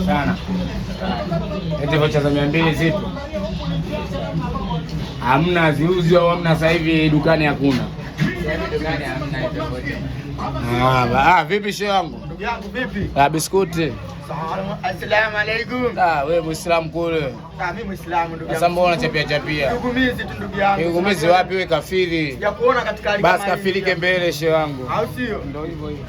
Sana. Eti vocha za 200 zipo? Hamna, ziuzi au hamna? Sasa hivi dukani hakuna. Ah, vipi shehe wangu? Ndugu yangu vipi? Ah, biskuti. Assalamu alaikum. Ah, wewe Muislamu kule. Ah, mimi Muislamu ndugu yangu. Sasa mbona unachapia chapia? Kigumizi tu ndugu yangu. Kigumizi wapi wewe kafiri? Ya kuona katika hali kama Basi kafirike mbele shehe wangu. Au sio? Ndio hivyo hivyo.